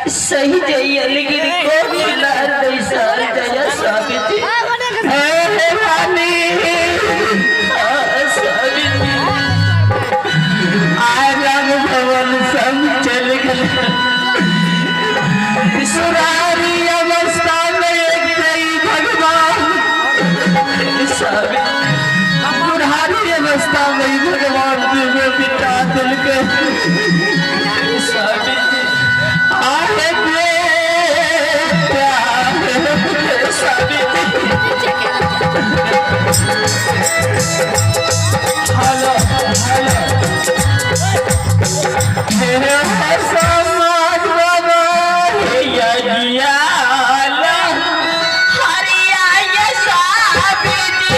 सही जाइए, लेकिन को खिला कैसा जया स्वामी जी। हे रानी स्वामी जी, आज भवन सब चल गए। सुरारी अवस्था में एक गई भगवान स्वामी, बुढ़ारी अवस्था में भगवान जी बिता दिल के स्वामी जी। आहे स्वामी जी। हेलो हेलो, मेरे समाज बाबा हरिया स्वामी जी।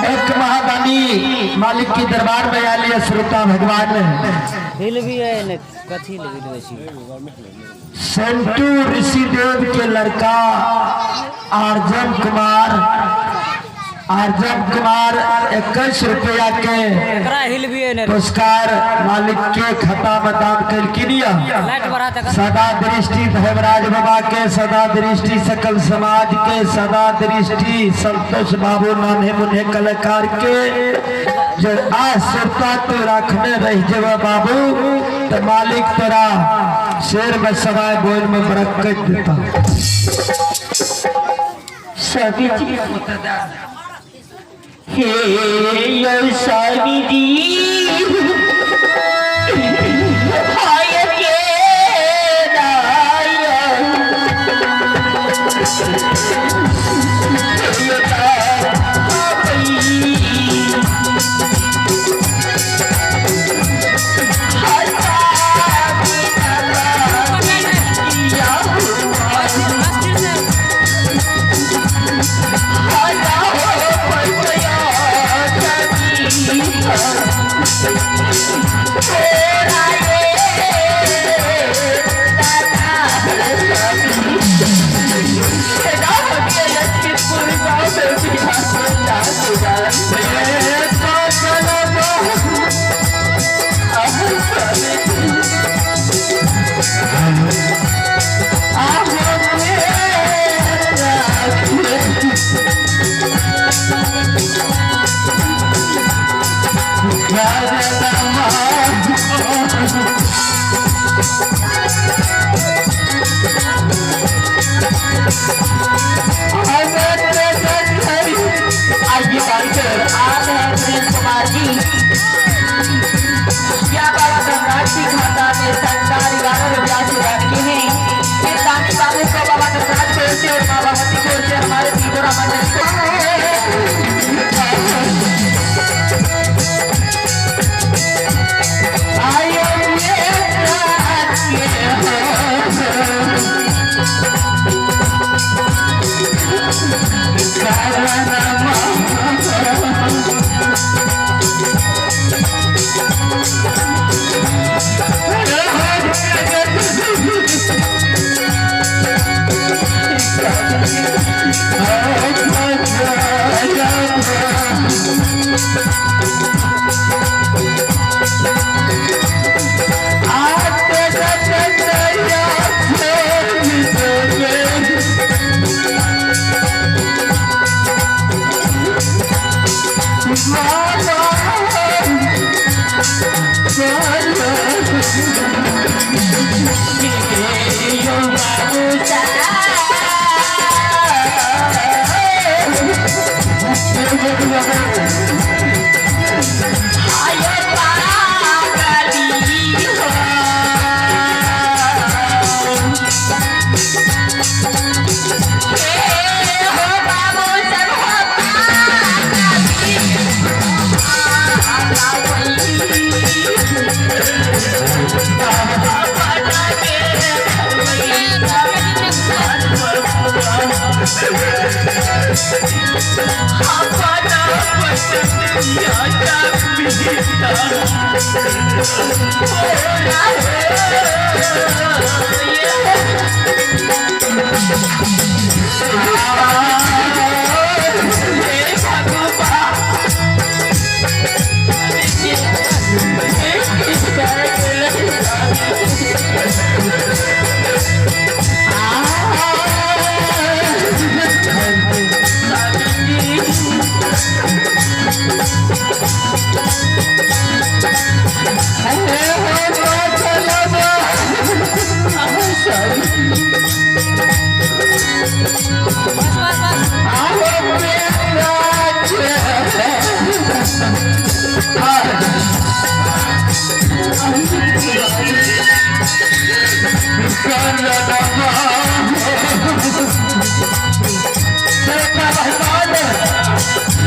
एक महादानी मालिक के दरबार में आलिए श्रोता भगवान। हिल भी है ने कथी ले हिलबै छी? सेंटू ऋषिदेव के लड़का आर्जन कुमार, आर्जन कुमार 21 रुपया के एकरा हिलबिए ने पुरस्कार मालिक के खाता में दान कलखिन। लाइट बढ़ा तक। सदा दृष्टि धर्मराज बाबा के, सदा दृष्टि सकल समाज के, सदा दृष्टि संतोष बाबू नान्हे मुन्हे कलाकार के। जो आज श्रोता तो रखने रह जेब बाबू तो मालिक तोरा शेर में सवाए बोल में बरकत देता। सभी जी, हे स्वामी जी, हाय के दाया। आइए कारीगर आप हैं प्रेम कुमार जी, या बाबा धनराज की खाता में 11.5 रुपया से दान किए हैं। फिर दानी बाबू को बाबा धनराज को से और बाबा भगवती को से हमारे तीनों मंडल को।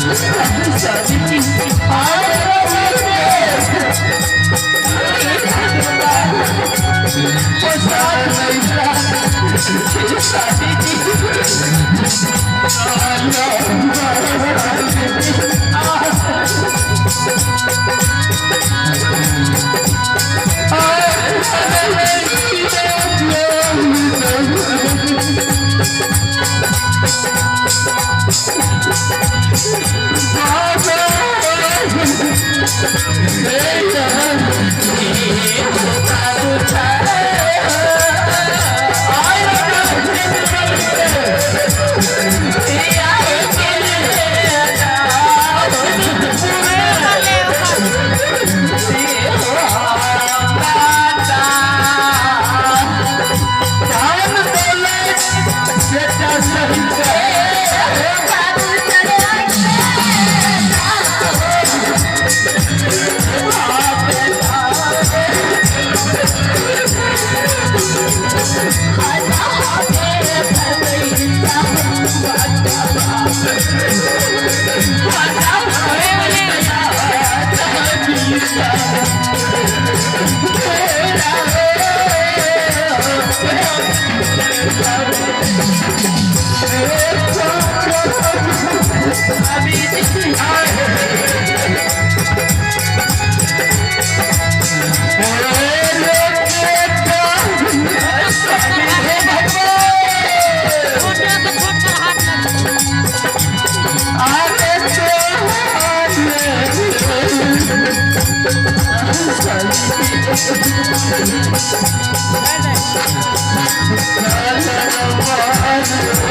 छोट पर हाथ लग।